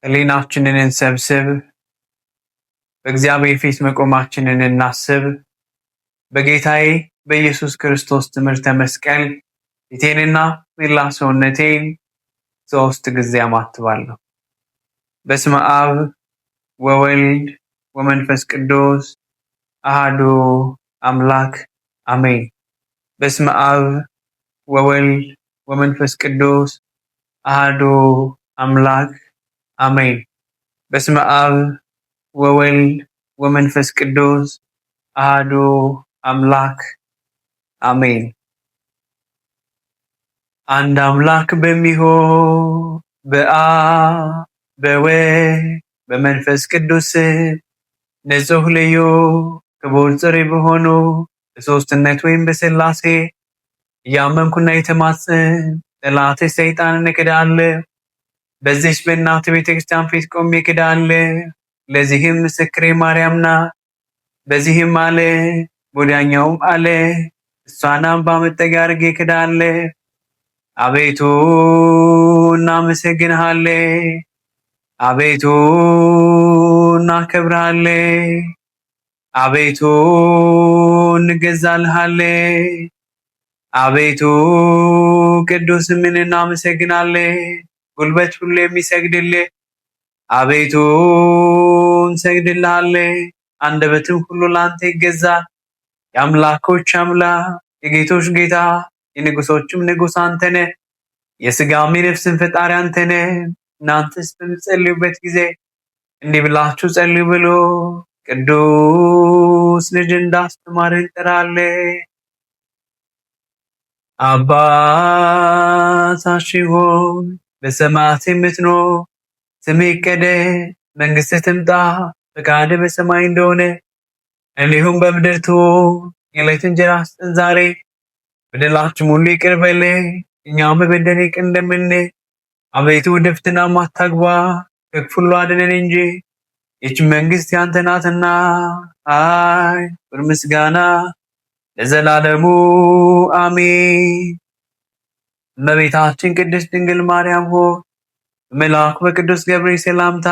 ሕሊናችንን እንሰብስብ። በእግዚአብሔር ፊት መቆማችንን እናስብ። በጌታዬ በኢየሱስ ክርስቶስ ትምህርተ መስቀል ፊቴንና መላ ሰውነቴን 3 ጊዜ አማትባለሁ። በስመ አብ ወወልድ ወመንፈስ ቅዱስ አሃዱ አምላክ አሜን። በስመ አብ ወወልድ ወመንፈስ ቅዱስ አሃዱ አምላክ አሜን። በስመ አብ ወወልድ ወመንፈስ ቅዱስ አሃዱ አምላክ አሜን። አንድ አምላክ በሚሆን በአብ በወልድ በመንፈስ ቅዱስ ንጹሕ ልዩ ክቡር ጽሩይ በሆኑ በሦስትነት ወይም በሥላሴ እያመንኩና የተማጽን ጠላቴ ሰይጣንን እክዳለሁ። በዚህች በእናቱ ቤተክርስቲያን ፊት ቆሜ እክዳለሁ። ለዚህም ምስክሬ ማርያም ናት። በዚህም አለ ወዲያኛውም አለ እሷን አምባ መጠጊያ አድርጌ እክዳለሁ። አቤቱ እናመሰግንሃለን፣ አቤቱ እናከብርሃለን፣ አቤቱ እንገዛልሃለን፣ አቤቱ ቅዱስ ምን እናመሰግናለን። ጉልበት ሁሉ የሚሰግድልህ አቤቱ እንሰግድልሃለን። አንደበትም ሁሉ ለአንተ ይገዛል። የአምላኮች አምላክ የጌቶች ጌታ የንጉሶችም ንጉስ አንተ ነህ። የስጋም የነፍስን ፈጣሪ አንተ ነህ። እናንተስ በምትጸልዩበት ጊዜ እንዲህ ብላችሁ ጸልዩ ብሎ ቅዱስ ልጅ እንዳስተማረን እንጠራለን። አባታችን ሆይ በሰማያት የምትኖር፣ ስምህ ይቀደስ፣ መንግስትህ ትምጣ፣ ፈቃድህ በሰማይ እንደሆነ እንዲሁም በምድር ትሁን። የዕለት እንጀራችንን ስጠን ዛሬ፣ በደላችንን ሁሉ ይቅር በለን እኛም በበደልን ይቅር እንደምንል። አቤቱ ወደ ፈተና አታግባን፣ ከክፉ ሁሉ አድነን እንጂ ይህች መንግስት ያንተ ናትና፣ ኃይል፣ ክብር፣ ምስጋና ለዘላለሙ አሜን። እመቤታችን ቅድስት ድንግል ማርያም ሆይ በመልአኩ በቅዱስ ገብርኤል ሰላምታ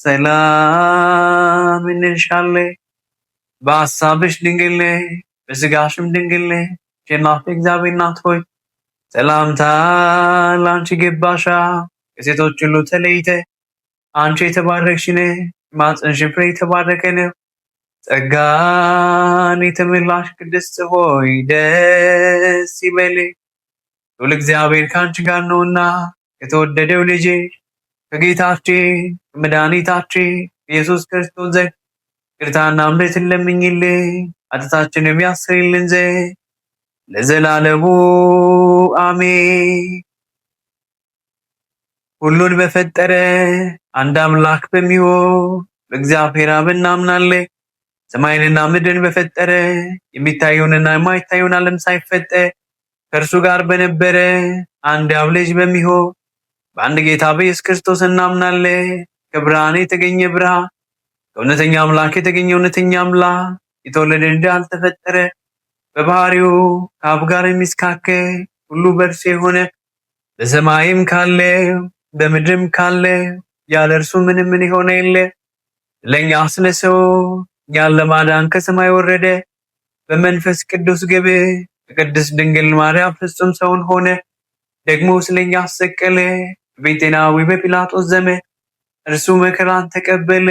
ሰላም እንልሻለን። በሐሳብሽ ድንግል ነሽ፣ በሥጋሽም ድንግል ነሽ። አሸናፊ እግዚአብሔር እናት ሆይ ሰላምታ ለአንቺ ይገባሻል። ከሴቶች ሁሉ ተለይተሽ አንቺ የተባረክሽ ነሽ፣ የማኅፀንሽ ፍሬ የተባረከ ነው። ጸጋን የተመላሽ ቅድስት ሆይ ደስ ይበልሽ፣ ልዑል እግዚአብሔር ከአንቺ ጋር ነውና ከተወደደው ልጅ ከጌታችን ከመድኃኒታችን ኢየሱስ ክርስቶስ ዘንድ ይቅርታና ምሕረትን ለምኝልን ኃጢአታችንን የሚያስተሰርይልን ዘንድ ለዘላለሙ አሜን። ሁሉን በፈጠረ አንድ አምላክ በሚሆን በእግዚአብሔር አብ እናምናለን። ሰማይንና ምድርን በፈጠረ የሚታየውንና የማይታየውን ዓለም ሳይፈጠር ከእርሱ ጋር በነበረ አንድ አብ ልጅ በሚሆን በአንድ ጌታ በኢየሱስ ክርስቶስ እናምናለን። ከብርሃን የተገኘ ብርሃን፣ ከእውነተኛ አምላክ የተገኘ እውነተኛ አምላክ፣ የተወለደ እንጂ ያልተፈጠረ፣ በባህሪው ከአብ ጋር የሚስካከል ሁሉ በእርሱ የሆነ፣ በሰማይም ካለ በምድርም ካለ ያለ እርሱ ምንም ምን የሆነ የለ። ለእኛ ስለ ሰው እኛን ለማዳን ከሰማይ ወረደ። በመንፈስ ቅዱስ ግብ በቅድስት ድንግል ማርያም ፍጹም ሰውን ሆነ። ደግሞ ስለኛ አሰቀለ። በጴንጤናዊ በጲላጦስ ዘመን እርሱ መከራን ተቀበለ፣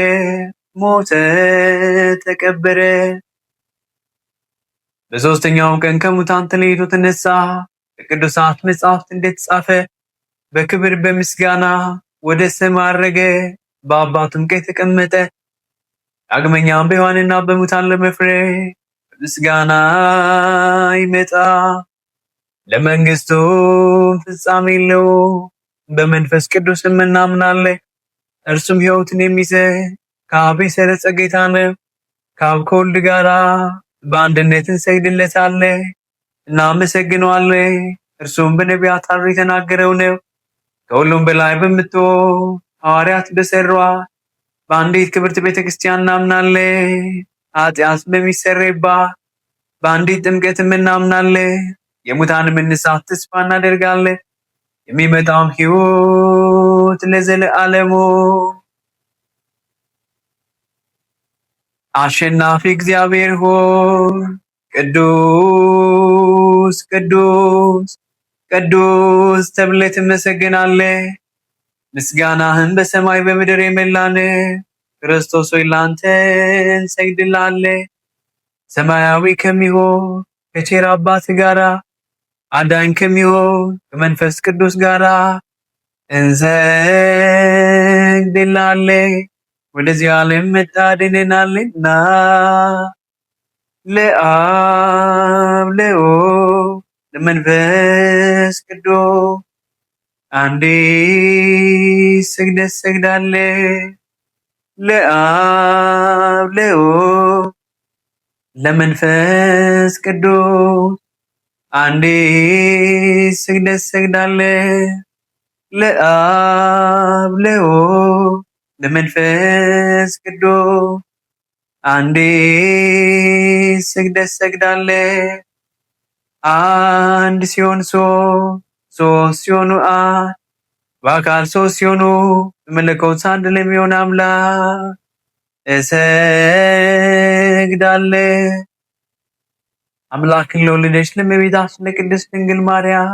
ሞተ፣ ተቀበረ። በሦስተኛውም ቀን ከሙታን ተለይቶ ተነሳ። በቅዱሳት መጻሕፍት እንደተጻፈ በክብር በምስጋና ወደ ሰማይ አረገ፣ በአባቱም ቀኝ ተቀመጠ። ዳግመኛም በሕያዋንና በሙታን ለመፍረድ በምስጋና ይመጣ፣ ለመንግስቱም ፍጻሜ የለውም። በመንፈስ ቅዱስም እናምናለን፣ እርሱም ሕይወትን የሚሰጥ ከአብ የሰረጸ ጌታ ነው። ከአብ ከወልድ ጋራ በአንድነት እንሰግድለታለን፣ እናመሰግነዋለን። እርሱም በነቢያት አድሮ የተናገረው ነው። ከሁሉም በላይ በምትሆን ሐዋርያት በሰሯ በአንዲት ክብርት ቤተክርስቲያን እናምናለን። ኃጢአት በሚሰረይባት በአንዲት ጥምቀትም እናምናለን። የሙታን መነሳት ተስፋ እናደርጋለን። የሚመጣውም ሕይወት ለዘለዓለሙ። አሸናፊ እግዚአብሔር ሆይ ቅዱስ ቅዱስ ቅዱስ ተብለህ ትመሰገናለህ። ምስጋናህን በሰማይ በምድር የመላን ክርስቶስ ሆይ ላንተ እንሰግድልሃለን። ሰማያዊ ከሚሆን ከቸር አባት ጋራ አዳኝ ከሚሆን ከመንፈስ ቅዱስ ጋራ እንሰግድልሃለን። ወደዚህ ዓለም መጣ ድነናልና ለአብ ለወልድ ለመንፈስ ቅዱስ አንዴ ስግደት ሰግዳለሁ። ለአብ ለወልድ ለመንፈስ ቅዱስ አንዴ ስግደት ሰግዳለሁ። ለአብ ለወልድ ለመንፈስ ቅዱስ አንዴ ስግደት ሰግዳለሁ። አንድ ሲሆን ሶስት፣ ሶስት ሲሆኑ አንድ፣ በአካል ሶስት ሲሆኑ በመለኮት አንድ ለሚሆን አምላክ እሰግዳለሁ። አምላክን ለወለደች ለእመቤታችን ለቅድስት ድንግል ማርያም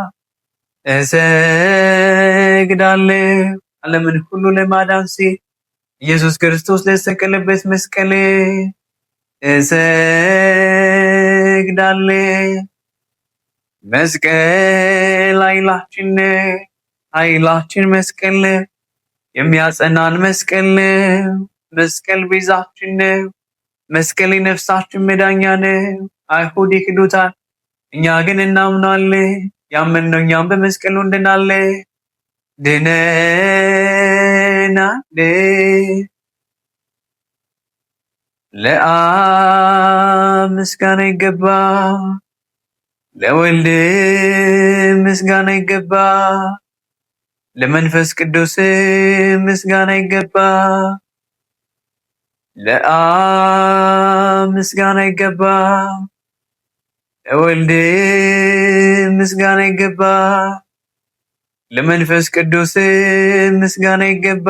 እሰግዳለሁ። ዓለምን ሁሉ ለማዳን ሲል ኢየሱስ ክርስቶስ ለተሰቀለበት መስቀል እሰግዳለሁ። መስቀል ኃይላችን፣ ኃይላችን መስቀል፣ የሚያጸናን መስቀል፣ መስቀል ቤዛችን ነው። መስቀል የነፍሳችን መዳኛ ነው። አይሁድ ይክዱታል፣ እኛ ግን እናምናለን። ያመንነው እኛም በመስቀሉ እንድናለን ድነናል። ለአብ ምስጋና ይገባ፣ ለወልድ ምስጋና ይገባ፣ ለመንፈስ ቅዱስ ምስጋና ይገባ። ለአብ ምስጋና ይገባ፣ ለወልድ ምስጋና ይገባ፣ ለመንፈስ ቅዱስ ምስጋና ይገባ።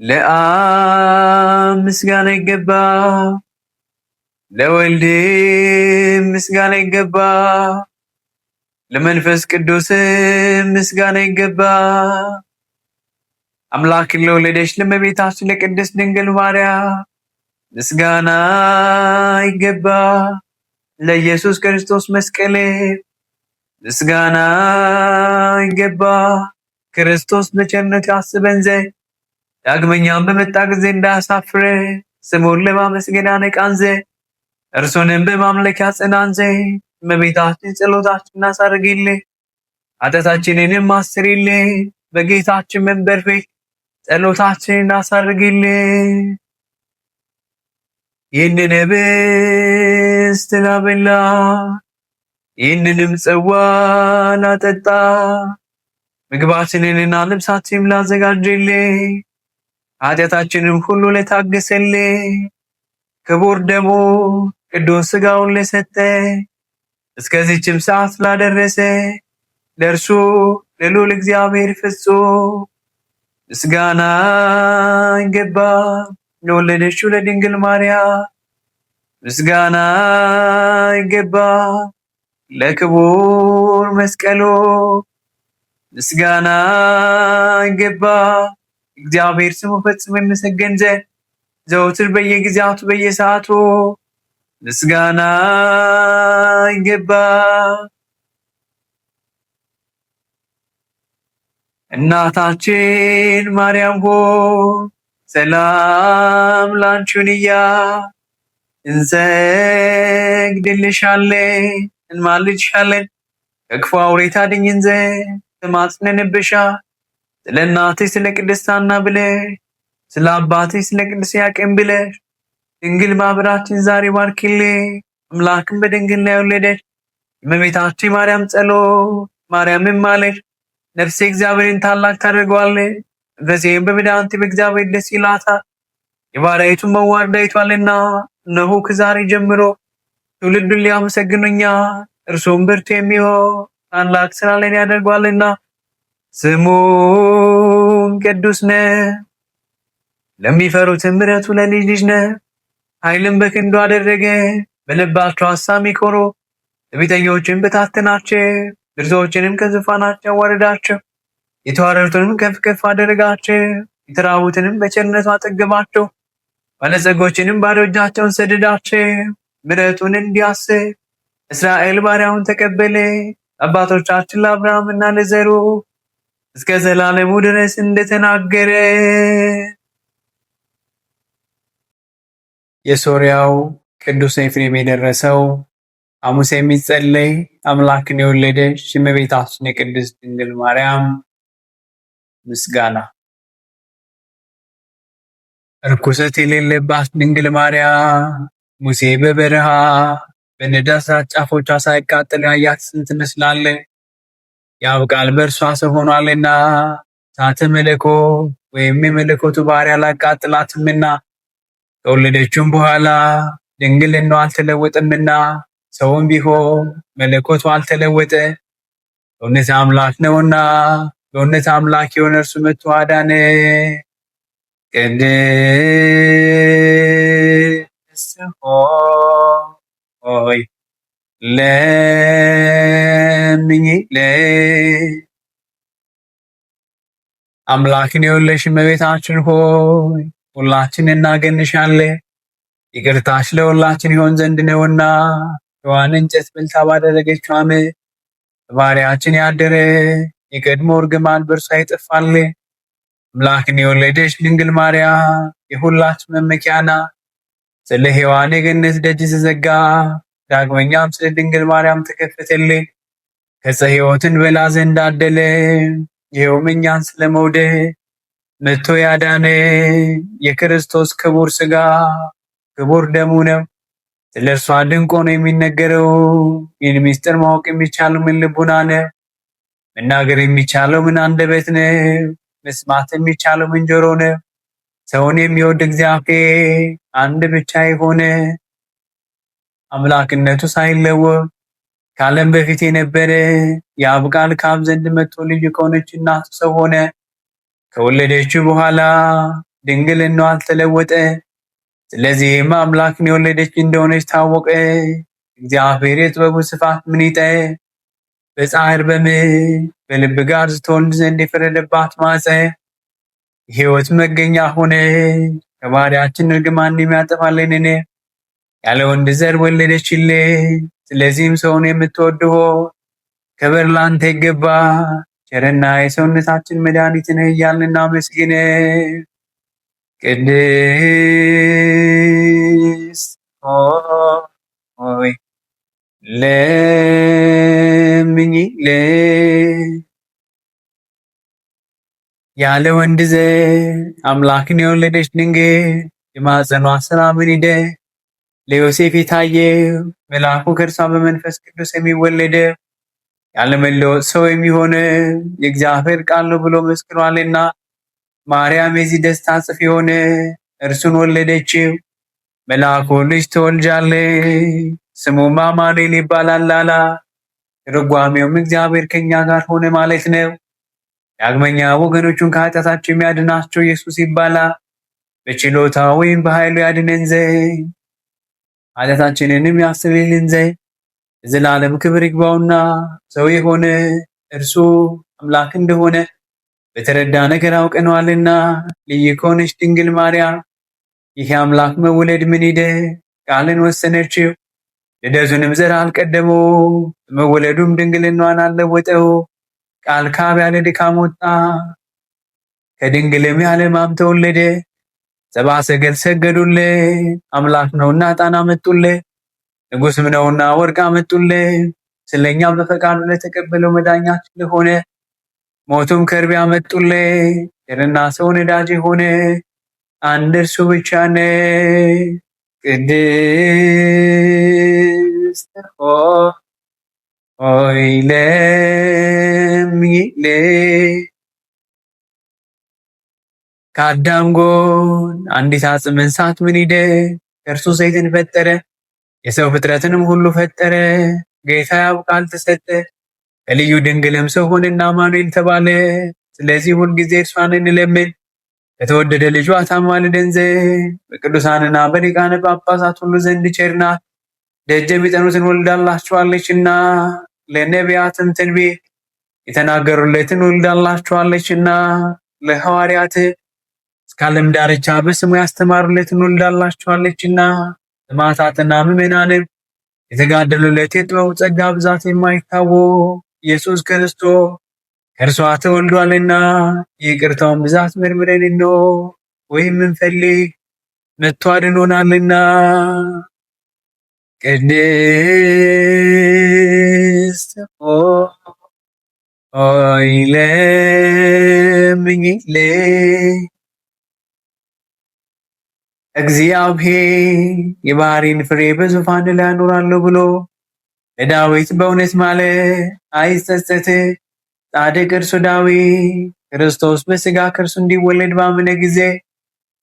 ለአብ ምስጋና ይገባ፣ ለወልድ ምስጋና ይገባ፣ ለመንፈስ ቅዱስ ምስጋና ይገባ። አምላክን ለወለደች ለእመቤታችን ለቅድስት ድንግል ማርያም ምስጋና ይገባ። ለኢየሱስ ክርስቶስ መስቀል ምስጋና ይገባ። ክርስቶስ በቸርነቱ ያስበን ዘንድ ዳግመኛም በመጣ ጊዜ እንዳያሳፍረ ስሙን ለማመስገን ያነቃን ዘንድ እርሱንም በማምለክ ያጸናን ዘንድ እመቤታችን ጸሎታችንን አሳርጊልን፣ ኃጢአታችንንም አስሪልን። በጌታችን መንበር ፊት ጸሎታችንን አሳርጊልን። ይህንን ኅብስት ላበላ ይህንንም ጽዋ ላጠጣ ምግባችንንና ልብሳችንን ላዘጋጀልን ኃጢአታችንን ሁሉ ለታገሰልን ክቡር ደሙ ቅዱስ ሥጋውን ለሰጠ እስከዚህችም ሰዓት ላደረሰ ለእርሱ ለልዑል እግዚአብሔር ፍጹም ምስጋና ይገባ። ለወለደችው ለድንግል ማርያም ምስጋና ይገባ። ለክቡር መስቀሉ ምስጋና ይገባ። እግዚአብሔር ስሙ ፈጽሞ ይመሰገን ዘንድ ዘወትር በየጊዜያቱ በየሰዓቱ ምስጋና ይገባ። እናታችን ማርያም ሆይ ሰላም ላንቺ እያልን እንሰግድልሻለን እንማልድሻለን። ከክፉ አውሬ ታድኝን ዘንድ ተማጽነንብሻል። ስለ እናትሽ ስለ ቅድስት ሐና ብለሽ ስለ አባትሽ ስለ ቅዱስ ኢያቄም ብለሽ ድንግል ማኅበራችን ዛሬ ባርኪልን። አምላክን በድንግልና የወለደች እመቤታችን ማርያም ጸሎት ማርያምም ማለች ነፍሴ እግዚአብሔርን ታላቅ ታደርገዋለች፣ መንፈሴም በመድኃኒቴ በእግዚአብሔር ደስ ይላታል። የባሪያይቱን መዋረድ አይቷልና፣ እነሆ ከዛሬ ጀምሮ ትውልዱን ሊያመሰግኑኛል። እርሱም ብርቱ የሚሆን ታላቅ ሥራ ለእኔ ያደርጓልና ስሙም ቅዱስ ነው። ለሚፈሩትም ምሕረቱ ለልጅ ልጅ ነው። ኃይልን በክንዱ አደረገ። በልባቸው ሐሳብ የሚኮሩ ትዕቢተኞችን በታተናቸው። ብርቱዎችንም ከዙፋናቸው አዋረዳቸው። የተዋረዱትንም ከፍ ከፍ አደረጋቸው። የተራቡትንም በቸርነቱ አጠገባቸው። ባለጸጎችንም ባዶ እጃቸውን ሰደዳቸው። ምሕረቱን እንዲያስብ እስራኤል ባሪያውን ተቀበለ። አባቶቻችን ለአብርሃም እና ለዘሩ እስከ ዘላለሙ ድረስ እንደተናገረ። የሶርያው ቅዱስ ኤፍሬም የደረሰው ሐሙስ የሚጸለይ አምላክን የወለደች የእመቤታችን የቅድስት ድንግል ማርያም ምስጋና። ርኩሰት የሌለባት ድንግል ማርያም ሙሴ በበረሃ በነዳድ እሳት ጫፎቿ ሳይቃጠል ያያት ስንት ትመስላለች። ያው ቃል በእርሷ ሰው ሆኗልና እሳተ መለኮት ወይም የመለኮቱ ባህሪ አላቃጥላትምና ከወለደችውም በኋላ ድንግልናዋ አልተለወጠምና ሰውም ቢሆን መለኮቱ አልተለወጠ። በእውነት አምላክ ነውና በእውነት አምላክ የሆነ እርሱ መጥቶ አዳነ። ቅድስት ሆይ ለምኝልን። አምላክን የወለድሽ እመቤታችን ሆይ ሁላችን እናገንሻለን። ይቅርታሽ ለሁላችን ይሆን ዘንድ ነውና ሔዋን እንጨት በልታ ባደረገችው ዓመፅ በባሕርያችን ያደረ የቀድሞ እርግማን በእርሷ ይጠፋል። አምላክን የወለደች ድንግል ማርያም የሁላችን መመኪያ ናት። ስለ ሔዋን የገነት ደጅ ተዘጋ፣ ዳግመኛም ስለ ድንግል ማርያም ተከፈተልን። ከዕፀ ሕይወትን በላ ዘንድ አደለ። ይኸውም እኛን ስለመውደድ መጥቶ ያዳነ የክርስቶስ ክቡር ሥጋ ክቡር ደሙ ነው። ስለ እርሷ ድንቅ ሆኖ የሚነገረው ይህን ምስጢር ማወቅ የሚቻለው ምን ልቡና ነው? መናገር የሚቻለው ምን አንደበት ነው? መስማት የሚቻለው ምን ጆሮ ነው? ሰውን የሚወድ እግዚአብሔር አንድ ብቻ የሆነ አምላክነቱ ሳይለወጥ ከዓለም በፊት የነበረ የአብ ቃል ከአብ ዘንድ መጥቶ ልጅ ከሆነች እናቱ ሰው ሆነ። ከወለደችው በኋላ ድንግልናዋ አልተለወጠ። ስለዚህም አምላክን የወለደች እንደሆነች ታወቀ። እግዚአብሔር የጥበቡ ስፋት ምን ይጠ በጻዕር በምጥ በልብ ጋር ስትወልድ ዘንድ የፈረደባት ማኅፀን የሕይወት መገኛ ሆነ። ከባሕርያችን እርግማን የሚያጠፋልን ያለ ወንድ ዘር ወለደችልን። ስለዚህም ሰውን የምትወድ ሆይ ክብር ላንተ ይገባ፣ ቸርና የሰውነታችን መድኃኒት ነህ እያልን እናመስግን። ቅድስት ሆይ ለምኝልን። ያለ ወንድ ዘር አምላክን የወለደች ድንግል የማኅፀኗ ሥራ ምን ይደ ለዮሴፍ የታየው መልአኩ ከእርሷ በመንፈስ ቅዱስ የሚወለደ ያለመለወጥ ሰው የሚሆነ የእግዚአብሔር ቃል ነው ብሎ መስክሯልና ማርያም የዚህ ደስታ ጽፍ የሆነ እርሱን ወለደችው። መልአኩ ልጅ ትወልጃለሽ፣ ስሙም አማኑኤል ይባላል አላት። ትርጓሜውም እግዚአብሔር ከኛ ጋር ሆነ ማለት ነው። ዳግመኛ ወገኖቹን ከኃጢአታቸው የሚያድናቸው ኢየሱስ ይባላል። በችሎታ ወይም በኃይሉ ያድነን ዘንድ ኃጢአታችንንም ያስተሰርይልን ዘንድ የዘላለም ክብር ይግባውና ሰው የሆነ እርሱ አምላክ እንደሆነ በተረዳ ነገር አውቀነዋልና። ልዩ ከሆነች ድንግል ማርያም ይህ አምላክ መወለድ ምን ሂደ ቃልን ወሰነችው። ልደቱንም ዘር አልቀደመው፣ መወለዱም ድንግልናዋን አልለወጠው። ቃል ከአብ ያለ ድካም ወጣ፣ ከድንግልም ያለ ሕማም ተወለደ። ሰብአ ሰገል ሰገዱለት፣ አምላክ ነውና ዕጣን አመጡለት፣ ንጉሥም ነውና ወርቅ አመጡለት። ስለኛ በፈቃዱ ለተቀበለው መዳኛችን ለሆነ ሞቱም ከርቤ አመጡለት። ቸርና ሰው ነዳጅ የሆነ አንድ እርሱ ብቻ ነው። ቅድስት ሆይ ለምኝልን። ከአዳም ጎን አንዲት አጽም እንሳት ምን ሂደ ከእርሱ ሴትን ፈጠረ፣ የሰው ፍጥረትንም ሁሉ ፈጠረ። ጌታ ያብ ቃል ተሰጠ፣ ከልዩ ድንግልም ሰው ሆነና አማኑኤል ተባለ። ስለዚህ ሁልጊዜ እርሷን እንለምን፣ ከተወደደ ልጇ ታማልደን ዘንድ በቅዱሳንና በሊቃነ ጳጳሳት ሁሉ ዘንድ ቸር ናት። ደጅ የሚጠኑትን ወልዳላችኋለችና፣ ለነቢያትም ትንቢት የተናገሩለትን ወልዳላችኋለችና፣ ለሐዋርያት እስከ ዓለም ዳርቻ በስሙ ያስተማሩለትን ወልዳላችኋለችና፣ ሰማዕታትና ምዕመናንም የተጋደሉለት የጥበቡ ጸጋ ብዛት የማይታወቅ ኢየሱስ ክርስቶስ ከእርሷ ተወልዷልና የይቅርታውን ብዛት መርምረን እንወቅ ወይም እንፈልግ፣ መጥቶ አድኖናልና። ቅድስት ሆይ ለምኚልን። እግዚአብሔር የባሕሪን ፍሬ በዙፋን ላይ አኖራለሁ ብሎ ለዳዊት በእውነት ማለ፣ አይጸጸት። ጻድቅ እርሱ ዳዊት ክርስቶስ በሥጋ ከእርሱ እንዲወለድ ባመነ ጊዜ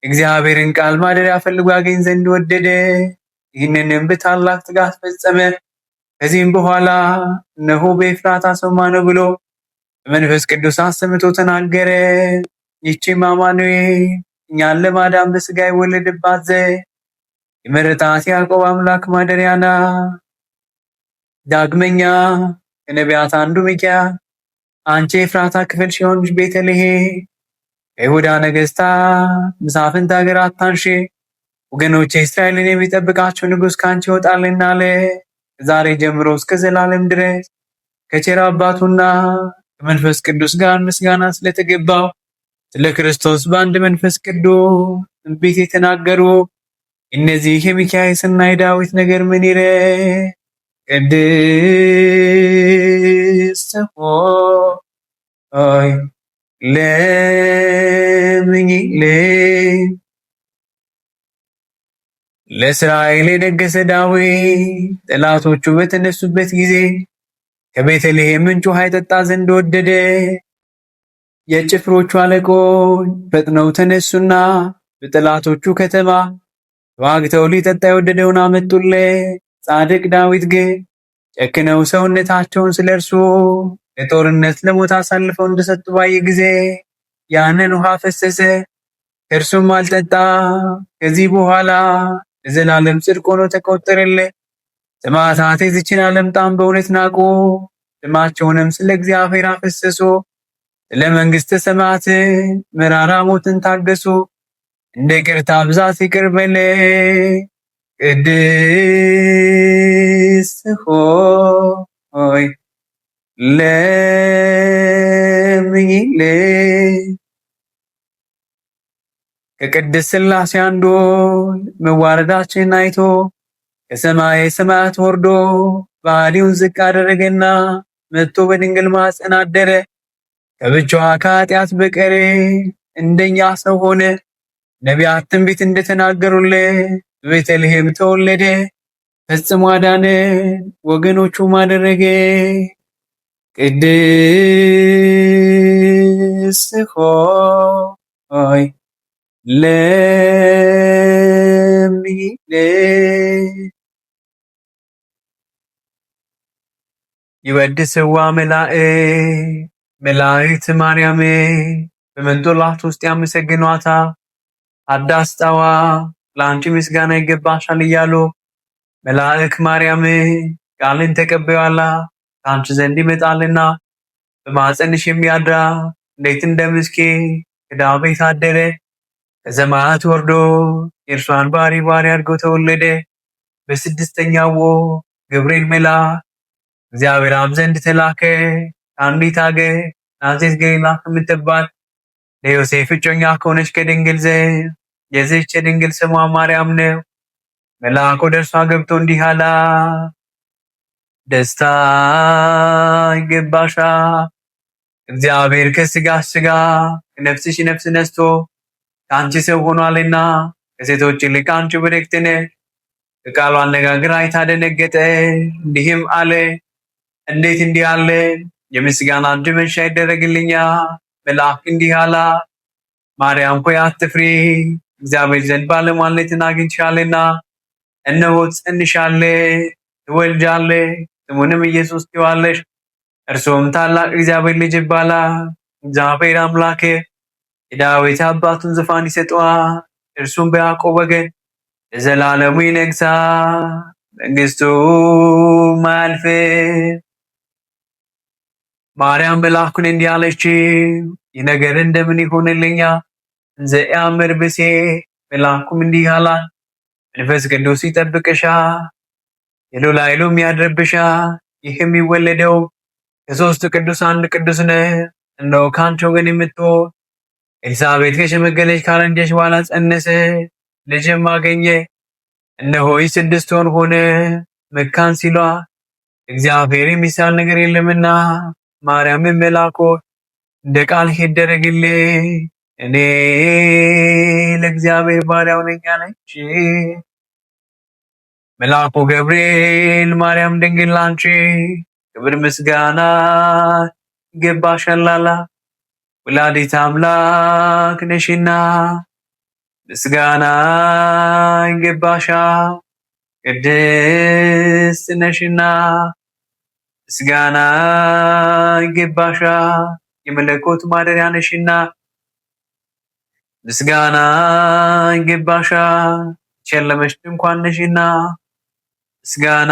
እግዚአብሔርን ቃል ማደሪያ ፈልጎ ያገኝ ዘንድ ወደደ። ይህንንም በታላቅ ትጋት ፈጸመ። ከዚህም በኋላ እነሆ በኤፍራታ ሰው ማነው ብሎ በመንፈስ ቅዱስ አሰምቶ ተናገረ። ይህችም አማኑኤል እኛን ለማዳን በሥጋ የወለደባት ዘንድ የመረጣት ያዕቆብ አምላክ ማደሪያ ናት። ዳግመኛ ከነቢያት አንዱ ሚክያስ አንቺ የኤፍራታ ክፍል ሲሆንሽ ቤተልሔም ከይሁዳ ነገሥታት መሳፍንት ሀገር አታንሺ፣ ወገኖቼ እስራኤልን የሚጠብቃቸው ንጉሥ ከአንቺ ይወጣልና አለ። ከዛሬ ጀምሮ እስከ ዘላለም ድረስ ከቸር አባቱና ከመንፈስ ቅዱስ ጋር ምስጋና ስለተገባው ስለ ክርስቶስ በአንድ መንፈስ ቅዱስ ትንቢት የተናገሩ እነዚህ የሚካኤስና የዳዊት ነገር ምን ይረ ቅድስት ሆይ ለምኚልን። ለእስራኤል የነገሰ ዳዊት ጠላቶቹ በተነሱበት ጊዜ ከቤተልሔም ምንጭ ውሃ ይጠጣ ዘንድ ወደደ። የጭፍሮቹ አለቆች ፈጥነው ተነሱና በጠላቶቹ ከተማ ተዋግተው ሊጠጣ የወደደውን አመጡለት። ጻድቅ ዳዊት ግን ጨክነው ሰውነታቸውን ስለ እርሱ ለጦርነት ለሞት አሳልፈው እንደሰጡ ባየ ጊዜ ያንን ውሃ ፈሰሰ፣ ከእርሱም አልጠጣ። ከዚህ በኋላ ለዘላለም ጽድቅ ሆኖ ተቆጠረለት። ሰማዕታት የዚችን ዓለም ጣም በእውነት ናቁ፣ ደማቸውንም ስለ እግዚአብሔር አፈሰሱ። ስለ መንግሥተ ሰማያት መራራ ሞትን ታገሱ። እንደ ይቅርታ ብዛት ይቅር በለን። ቅድስት ሆይ ለምኚልን። ከቅድስት ሥላሴ አንዱ መዋረዳችንን አይቶ ከሰማየ ሰማያት ወርዶ ባህሪውን ዝቅ አደረገና መጥቶ በድንግል ማኅፀን አደረ። ከብቻዋ ከኃጢአት በቀር እንደኛ ሰው ሆነ። ነቢያት ትንቢት እንደተናገሩለት በቤተልሔም ተወለደ። ፈጽሞ አዳነን፣ ወገኖቹም አደረገ። ቅድስት ሆይ ለምኚልን። ይወድስዋ መላእክት መላእክት ማርያም በመንጦላት ውስጥ ያመሰግኗታል። አዳስጣዋ ለአንቺ ምስጋና ይገባሻል እያሉ መላእክ ማርያም ቃልን ተቀበዋላ ከአንቺ ዘንድ ይመጣልና በማኅፀንሽ የሚያድራ እንዴት እንደ ምስኪን ከዳዊት አደረ። ከሰማያት ወርዶ የእርሷን ባሕርይ ባሕርይ አድርጎ ተወለደ። በስድስተኛው ወር ገብርኤል መልአክ እግዚአብሔር አብ ዘንድ ተላከ። ከአንዲት አገር ናዝሬት ገሊላ ከምትባል ለዮሴፍ እጮኛ ከሆነች ከድንግል ዘንድ። የዚህች የድንግል ስሟ ማርያም ነው። መልአክ ወደ እርሷ ገብቶ እንዲህ አላት፣ ደስታ ይገባሻል፣ እግዚአብሔር ከሥጋሽ ሥጋ ከነፍስሽ ነፍስ ነስቶ ከአንቺ ሰው ሆኗልና ከሴቶች ይልቅ አንቺ ቡርክት ነሽ። ከቃሉ አነጋገር አይታ ደነገጠ፣ እንዲህም አለ፣ እንዴት እንዲህ አለ? የምስጋና እጅ መንሻ ይደረግልኛል። መልአክ እንዲህ አላት፣ ማርያም ሆይ አትፍሪ፣ እግዚአብሔር ዘንድ ባለሟልነትን አግኝተሻልና። እነሆ ትጸንሻለሽ፣ ትወልጃለሽ፣ ስሙንም ኢየሱስ ትይዋለሽ። እርሱም ታላቅ እግዚአብሔር ልጅ ይባላል። እግዚአብሔር አምላክ የዳዊት አባቱን ዙፋን ይሰጠዋል። እርሱም በያዕቆብ ወገን ለዘላለሙ ይነግሣል፣ መንግሥቱም አያልፍም። ማርያም መልአኩን እንዲህ አለችው፣ ይህ ነገር እንደምን ይሆንልኛል? እንዘ ኢያእምር ብእሴ። መልአኩም እንዲህ አላት፣ መንፈስ ቅዱስ ይጠብቅሻል፣ የልዑል ኃይሉም ያድርብሻል። ይህ የሚወለደው ከሦስቱ ቅዱስ አንድ ቅዱስ ነው። እነሆ ከአንቺ ወገን የምትሆን ኤልሳቤጥ ከሸመገለች ካረጀች በኋላ ጸነሰ፣ ልጅም አገኘ። እነሆ ይህ 6 ወር ሆነ፣ መካን ሲሏ እግዚአብሔር የሚሳል ነገር የለምና። ማርያምም መልአኩ እንደ ቃልህ ይደረግልኝ፣ እኔ ለእግዚአብሔር ባሪያው ነኝ አለች። መልአኩ ገብርኤል ማርያም ድንግል ላንቺ ክብር ምስጋና ይገባሻል አላት። ወላዲተ አምላክ ነሽና ምስጋና ይገባሻል። ቅድስት ነሽና ምስጋና ይገባሻል። የመለኮት ማደሪያ ነሽና ምስጋና ይገባሻል። የሸለመሽ ድንኳን ነሽና ምስጋና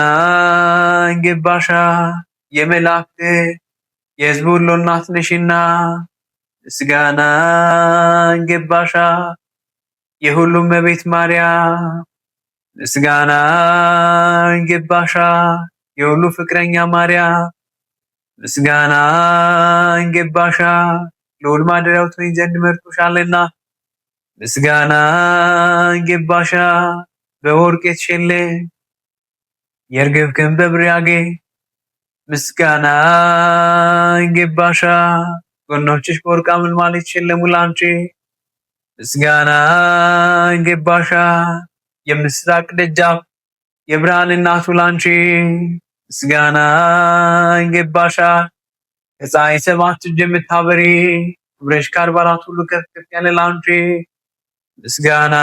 ይገባሻል። የመላእክት የሕዝብ ሁሉ እናት ነሽና ምስጋና ይገባሻል። የሁሉም እመቤት ማርያም ምስጋና ይገባሻል። የሁሉ ፍቅረኛ ማርያም ምስጋና ይገባሻል። ልዑል ማደሪያው ትሆኚ ዘንድ መርጦሻልና ምስጋና ይገባሻል። በወርቅ የተሸለምሽ የርግብ ክንፍ በብር ያጌጠ ምስጋና ይገባሻል። ጎኖችሽ በወርቅ አመልማል የተሸለሙ ላንቺ ምስጋና ይገባሻል። የምስራቅ ደጃፍ የብርሃን እናቱ ላንቺ ምስጋና ይገባሻል። ከፀሐይ ሰባት እጅ የምታበሪ ክብረሽ ከአድባራት ሁሉ ከፍ ከፍ ያለ ላንቺ ምስጋና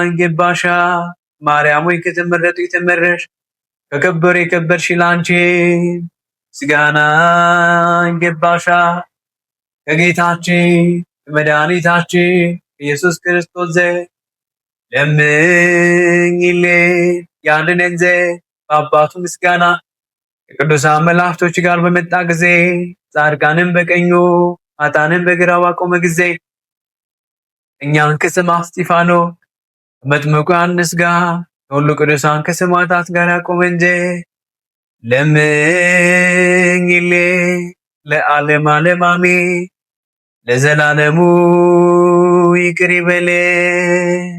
ይገባሻል። ማርያም ሆይ ከተመረጡ የተመረሽ ከከበሩ የከበርሽ ላንቺ ምስጋና ይገባሻል። ከጌታችን ከመድኃኒታችን ኢየሱስ ክርስቶስ ዘንድ ለምኝልን ያድነን ዘንድ በአባቱ ምስጋና ከቅዱሳን መላእክቶች ጋር በመጣ ጊዜ ጻድቃንን በቀኙ ኃጥአንን በግራው ባቆመ ጊዜ እኛን ከሰማዕቱ እስጢፋኖስ ከመጥምቁ ዮሐንስ ጋር ከሁሉ ቅዱሳን ከሰማዕታት ጋር ያቆመን ዘንድ ለምኝልን። ለዓለም ዓለም አሜን። ለዘላለሙ ይቅር ይበለን።